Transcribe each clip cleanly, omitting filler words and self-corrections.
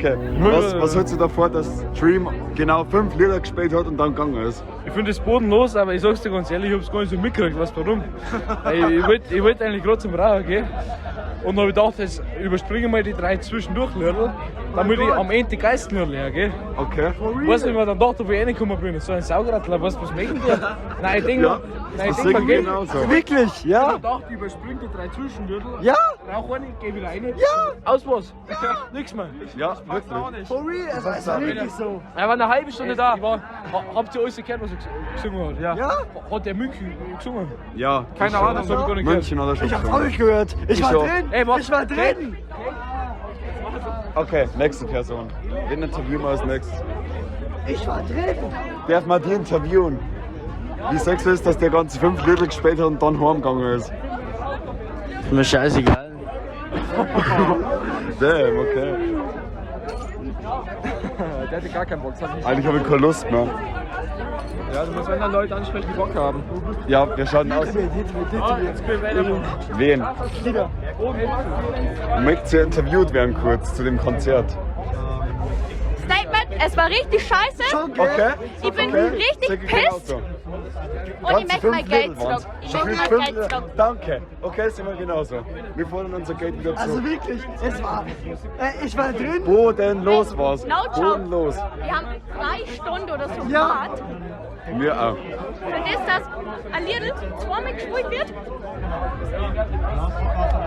Okay. Was hältst du davor, dass Dream genau 5 Lieder gespielt hat und dann gegangen ist? Ich finde es bodenlos, aber ich sag's dir ganz ehrlich, ich hab's gar nicht so mitgekriegt, weißt du warum? Weil ich wollt eigentlich gerade zum Rauchen gehen. Und dann hab ich gedacht, jetzt überspringe ich mal die 3 zwischendurch Lieder, damit ich am Ende die geilsten Lieder her, gell? Okay. Weißt du, wie ich mir dann dachte, wo ich reingekommen bin? So ein Saugradler, weißt du, was möchten die? Nein, ich denk Ja, mal, nein, ich das denk mal, sehe ich gell? genauso. Wirklich, ja? Ich hab gedacht, ich überspringe die 3 Zwischenlieder. Ja? Rauch eine, geh wieder rein. Ja! Aus was? Ja! Nix mehr. Ja, wirklich. For real, es ist wirklich so. Er war eine halbe Stunde da. Habt ihr alles gehört, was er gesungen hat? Ja. Ja? Hat der München gesungen? Ja. Keine Ahnung, das hab ich gar nicht gehört. München hat er schon Ich hab's auch gesungen. nicht gehört. Ich war schon. drin. Ey, warte. Ich war drin. Okay, nächste Person. Wen interviewen wir als nächstes? Ich war drin. Darf man die interviewen? Wie sagst du es, dass der ganze 5 Lieder gespielt hat und dann heimgegangen ist? Ist mir scheißegal. Damn, okay. Der hatte gar keinen Bock. Das hat nicht. Eigentlich habe ich keine Lust mehr. Ja, du musst wenn dann Leute ansprechen, die Bock haben. Ja, wir schauen aus. Wen? Möchtest du interviewt werden kurz zu dem Konzert? Statement, es war richtig scheiße. Okay. Ich bin Okay. richtig Sag ich pissed. genauso. Und ich Ganze möchte fünf mein Geld Lidl waren's. zurück. Ich Schon möchte mein fünf Geld Lidl. zurück. Danke. Okay, sind wir genauso. Wir fordern unser Geld wieder zurück. Also wirklich, es war. Ich war drin. Bodenlos war's. No joke. Bodenlos. Wir haben 3 Stunden oder so Ja. gewartet. Wir auch. Für das, dass ein Lidl zweimal gespielt wird.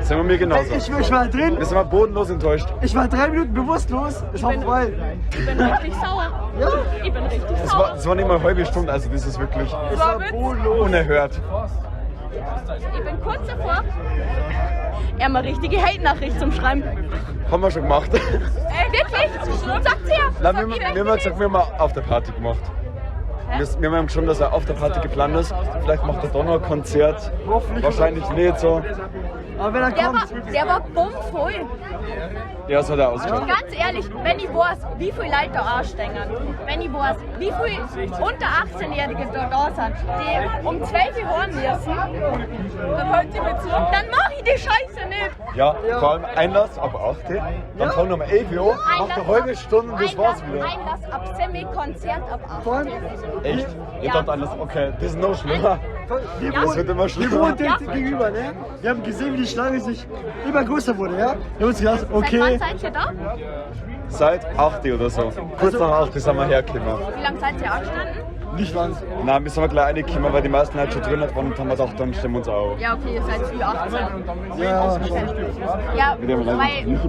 Sind wir mir genauso. Ich war drin. Wir sind mal bodenlos enttäuscht. Ich war 3 Minuten bewusstlos. Es war vorbei. Ich bin richtig sauer. Ja. Ich bin richtig Das sauer. war nicht mal eine halbe Stunde, also das ist wirklich Es war bodenlos. unerhört. Ich bin kurz davor, er mal richtige Hate-Nachricht zum Schreiben. Haben wir schon gemacht. Wirklich? Sagt sie ja. Nein, Sag, wir, ich wir möchte haben gesagt, wir haben eine Afterparty gemacht. Wir haben schon, dass eine Afterparty geplant ist. Vielleicht macht er da noch ein Konzert. Wahrscheinlich nicht so. Aber wenn er Der kommt. war bummvoll. Ja, so hat er ausgeschaut. Ganz ehrlich, wenn ich weiß, wie viele Leute da anstehen, wenn ich weiß, wie viele unter 18-Jährige da sind, die um 12 Uhr heim müssen, dann halt ich mich zurück, dann mach ich die Scheiße nicht. Ja, vor allem Einlass ab 8 Uhr, dann fangen wir um 11 Uhr an, macht eine halbe Stunde und das war's wieder. Einlass ab Semi-Konzert ab 8 Vor allem, Echt? Ich Ja. dachte Einlass, okay, das ist noch schlimmer. wir Das wird immer wir schlimmer. wohnen direkt gegenüber, ne? Wir haben gesehen, wie die Schlange sich immer größer wurde, ja? Wir haben uns gedacht, Seit wann okay, seid ihr da? Seit 8 Uhr oder so. Kurz nach 8 Uhr sind wir hergekommen. Wie lange seid ihr angestanden? nicht lang. Nein, wir sind gleich reingekommen, weil die meisten halt schon drin waren und haben wir gedacht, dann stimmen wir uns auch. Ja, okay, ihr seid Ü18. Ja, Ja, Mit dem weil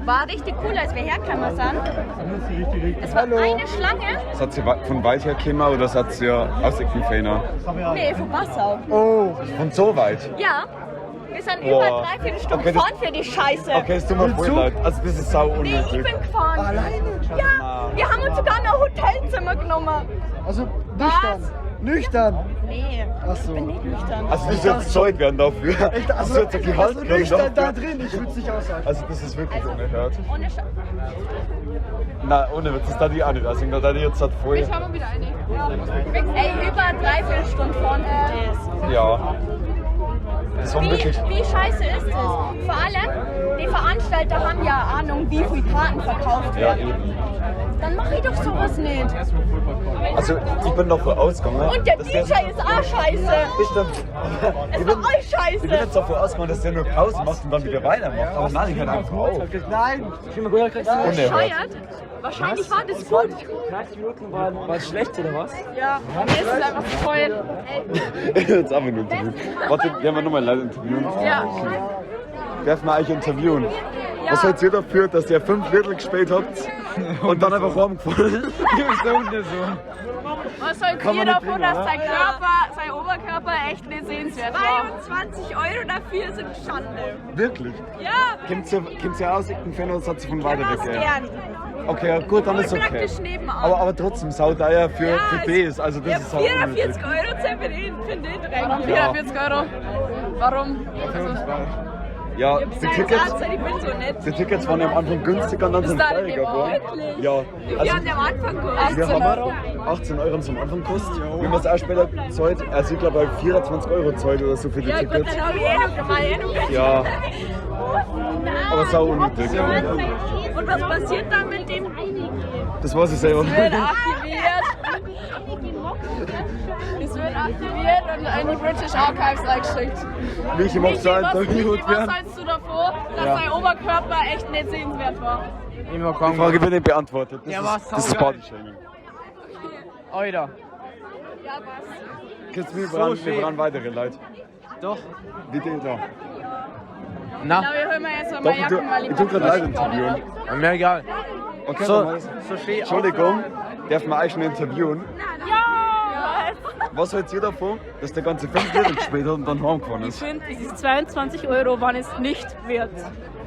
war richtig cool, als wir hergekommen sind. Es war eine Schlange. Seid ihr von weit her gekommen oder seid ihr aus Eckenfehner? Nee, von Passau. Oh, Von so weit? Ja, wir sind Boah. über 3/4 Stunden Okay, das- gefahren für die Scheiße. Okay, es tut mir voll Zug? leid. Also das ist sau Nee, ich unnötig. bin gefahren. Alleine? Ja, wir haben uns sogar noch ein Hotelzimmer genommen. Also nüchtern. Nüchtern. Nee, Ach so. ich bin nicht nüchtern. Also du sollst gezahlt werden dafür. Echt, Du also, sollst ein Gehalt also kriegen nüchtern da dafür. drin, ich würde es nicht aushalten. Also das ist wirklich unerhört. Ohne Sche Nein, ohne Witz, das darf ich auch nicht. Also da darf ich jetzt halt voll. Schauen wir wieder rein. Ey, über 3/4 Stunden fahren für das. Ja. Das war wirklich. Wie scheiße ist das? Vor allem, die Veranstalter haben ja Ahnung, wie viele Karten verkauft Ja, werden. eben. Dann mach ich doch sowas nicht. Also ich bin davon ausgegangen. Und der dass DJ ist auch scheiße. Das stimmt. Es Ich war bin, alles ich bin scheiße. jetzt davon ausgegangen, dass der nur Pause macht und dann wieder weitermacht. Aber nein, ich höre einfach auf. Nein, Unerhört. Bescheuert. Wahrscheinlich war das gut. 30 Minuten waren es schlecht, oder was? Ja, mir ist es einfach zu voll. Jetzt haben wir ein Interview. Warte, wir haben nochmal ein Interview. Ja. Darf man euch interviewen? Was seid ihr dafür, dass ihr 5 Little gespielt habt und dann einfach rumgefahren ist? Was soll Kann ihr man nicht davon, bringen, dass oder? sein Körper, sein Oberkörper echt nicht sehenswert war? 22 Euro dafür sind Schande. Wirklich? Ja, Kommt ihr aus Eckenfern oder seid ihr von weiter aus weg? gern. Okay, ja, gut, dann ist okay. Praktisch nebenan. Aber trotzdem, sauteuer für das. Also das Ja, ist sau unnötig. 44 Euro zahlen für den Dreck. Warum 44 Euro? Warum? Ja, die Tickets, Ich bin so nett. die Tickets waren ja am Anfang günstiger und dann sind Das sie war nicht teurer geworden. wirklich. Ja, Wir also haben ja am Anfang gekostet. wir haben 18 Euro haben sie am Anfang gekostet. Wir haben es auch später gezahlt. Also ich glaube 24 Euro gezahlt oder so für die Ja gut, Tickets. dann habe ich eh noch mal eh noch Ja, aber sau unnötig. Und Und was passiert dann mit dem? Das weiß ich selber. Wird archiviert. Es wird archiviert und in die British Archives eingeschickt. Michi, magst du Michi, was, Michi, interviewt was werden? hältst du davor, dass Ja. dein Oberkörper echt nicht sehenswert war? Die Frage wird nicht beantwortet. Das Ja, war ist, das ist saugeil. Party-Shaming. Alter. Ja, was? Jetzt, wir brauchen weitere Leute. Doch. Wie die da. Na, Na, wir hören mal jetzt mal Doch, meine ich tu, Jacken, weil ich tu gerade Leute interviewen. mir egal. Okay, So, dann mach ich's. so schön. Entschuldigung, darf man euch schon interviewen? Ja! Was haltet ihr davon, dass der ganze 5 Liter gespielt hat und dann heimgefahren Ich ist? finde, es ist 22 Euro, wann es nicht wert.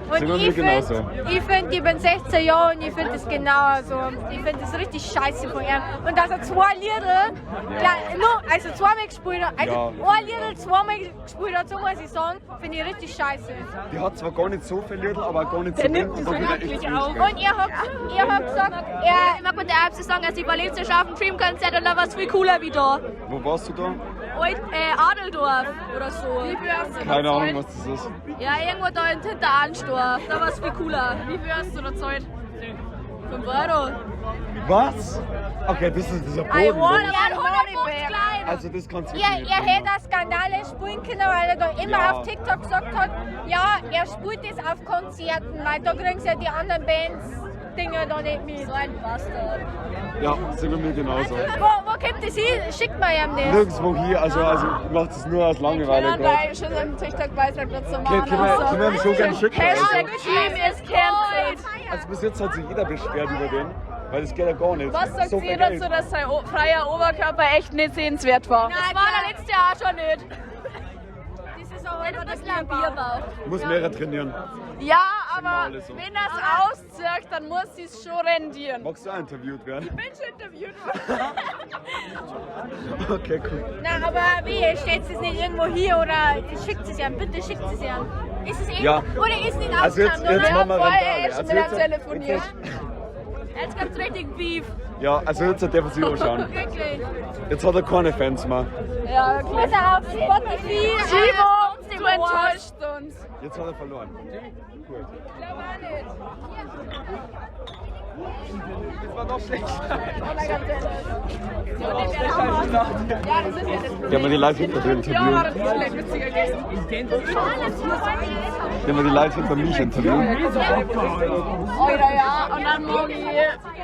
Und Sind wir ich genauso. finde, ich, find, ich bin 16 Jahre und ich finde das genauso. Ich finde das richtig scheiße von ihm. Und dass er zwei Lieder, gleich- nur, also zweimal gespielt hat, also Ja. ein Lieder zweimal gespielt hat, so muss ich sagen, finde ich richtig scheiße. Die hat zwar gar nicht so viel Lidl, aber gar nicht so Der wenig nimmt und das dann wieder echt wirklich wenig auf. Geld. Und ihr habt gesagt, er Ich mag mit der Erbse sagen, also ich war letztes Jahr auf dem Dream-Konzert und da war es viel cooler wie da. Wo warst du da? Alt, Adeldorf oder so. Wie viel hast du Keine Ahnung, was das ist. Ja, irgendwo da in hinter Arnsdorf. Da war es viel cooler. Wie viel hast du da gezahlt? 5 Euro. Was? Okay, das ist dieser I Boden. want Ja, 150 klein. Also das kannst du Ihr, wirklich ihr nicht hättet auch Skandale spielen können, weil er da immer Ja. auf TikTok gesagt hat, ja, er spielt das auf Konzerten, weil da kriegen sie ja die anderen Bands Dinger da nicht mit. So ein Bastard. Ja, sind wir mir genauso. Wo kommt das hin? Schickt mir ihm das. Nirgendwo hier, also ich mach das nur aus Langeweile gerade. schon einen TikTok-Beitrag dazu Okay, machen. können wir ihm schon gerne schicken. Also. Hashtag Team is cancelled. Also bis jetzt hat sich jeder beschwert über den, weil das geht ja gar nicht. Was sagt so ihr viel Geld. dazu, dass sein freier Oberkörper echt nicht sehenswert war? Das war der letzte Jahr schon nicht. Das ist auch Ein bisschen ein Bierbauch. Muss mehrer trainieren. Ja, aber alle so. wenn das auszirkt, dann muss sie es schon rendieren. Magst du auch interviewt werden? Ich bin schon interviewt worden. Okay, cool. Na, aber wie, stellt es nicht irgendwo hier oder schickt es ihm, bitte schickt es ihm. Ist es irgendwo, Ja. oder ist nicht Also jetzt, aufgenommen, jetzt oder? machen wir vorher Randale. erst Also mit jetzt, ihm telefoniert. Jetzt, Jetzt gibt's richtig Beef. ja, also jetzt darf er sich anschauen. Wirklich. Jetzt hat er keine Fans mehr. Ja, wirklich. Muss er auf Spotify. Timo, du enttäuscht uns. Jetzt hat er verloren. Gut. Das war noch schlechter. Ja, das ist ja das Problem. Die haben wir die Leute hinter dir Ja, war interviewt. das ist vielleicht witziger gewesen. Die haben wir die Leute hinter mich interviewt. Alter, ja, und dann mag ich.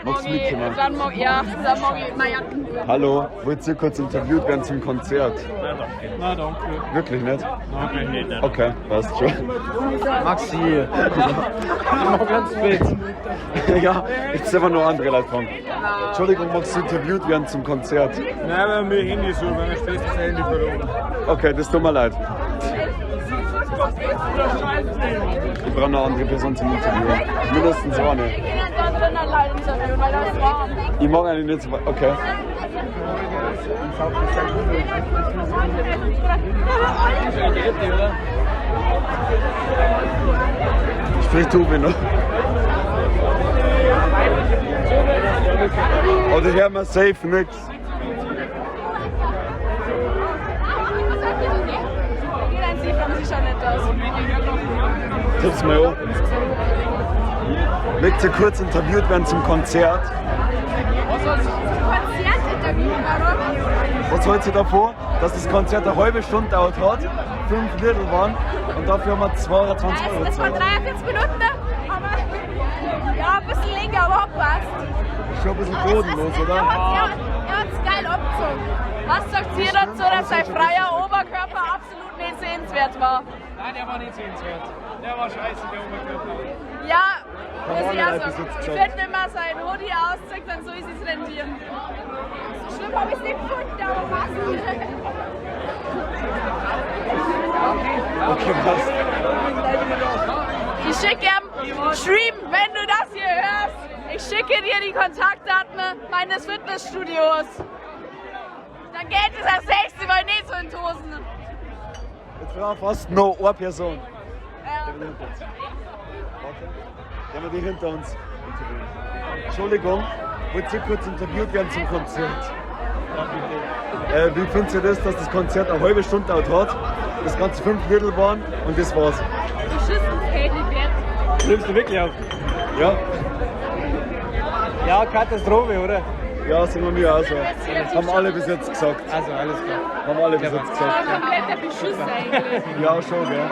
Magst du mitkommen? Dann mag, ja, dann mag ich meine Jacken. Hallo, wollt ihr kurz interviewt werden zum Konzert? Nein, danke. Nein, danke. Wirklich nicht? Wirklich nicht. Okay, passt schon. Maxi. Ich mach ganz spät. Ja, jetzt sind wir noch andere Leute dran. Entschuldigung, magst du interviewt werden zum Konzert? Nein, weil mir Handy so, weil mein Schwester das Handy verloren. Okay, das tut mir leid. Ich brauche noch eine andere Person zum Interviewen. Mindestens eine. Wir können da drinnen allein interviewen, weil das warm. Ich mag eigentlich nicht so. Okay. Sprich du, noch. Oder hören wir safe nix. Jeder sieht von sich schon nicht aus. Tipp's mal an. Mögt ihr kurz interviewt werden zum Konzert? Konzertinterview, warum? Was hältst du davor, dass das Konzert eine halbe Stunde dauert hat, 5 Little waren und dafür haben wir 220 Euro Es war gezahlt? 43 Minuten, aber ja, ein bisschen länger, aber hat passt. Schon ein bisschen bodenlos, oder? Er hat's geil abgezogen. Was sagt ihr dazu, dass sein freier Oberkörper absolut nicht sehenswert war? Nein, der war nicht sehenswert. Der war scheiße, der Oberkörper. Ja, Haben muss ich alle auch Leute bis sagen. jetzt Ich gesagt. finde, wenn man sein Hoodie auszieht, dann soll es sich rendieren. So schlimm habe ich es nicht gefunden, aber passt. Okay, passt. Ich schicke ihm, Stream, wenn du das hier hörst, ich schicke dir die Kontaktdaten meines Fitnessstudios. Dann geht es das nächste Mal nicht so in die Hosen. Jetzt brauchen wir fast noch eine Person. Ja. Der hinter uns. Warte. Der wir die hinter uns interviewen. Entschuldigung, wollt ihr kurz interviewt werden zum Konzert? Wie findest du das, dass das Konzert eine halbe Stunde dauert hat, das ganze 5 Viertel waren und das war's? Beschissen, nicht wert. Nimmst du wirklich auf? Ja? Ja, Katastrophe, oder? Ja, sind wir auch so. Haben alle bis jetzt gesagt. Also, alles klar. Haben alle bis jetzt gesagt. Kompletter Beschiss eigentlich. Ja, schon, gell?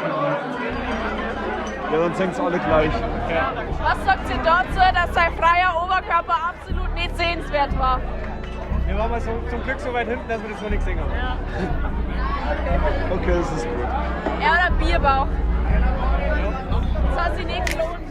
Ja, dann sind's alle gleich. Was sagt ihr dazu, dass sein freier Oberkörper absolut nicht sehenswert war? Wir waren mal so, zum Glück so weit hinten, dass wir das noch nicht gesehen haben. Okay, das ist gut. Er hat einen Bierbauch. Das hat sich nicht gelohnt.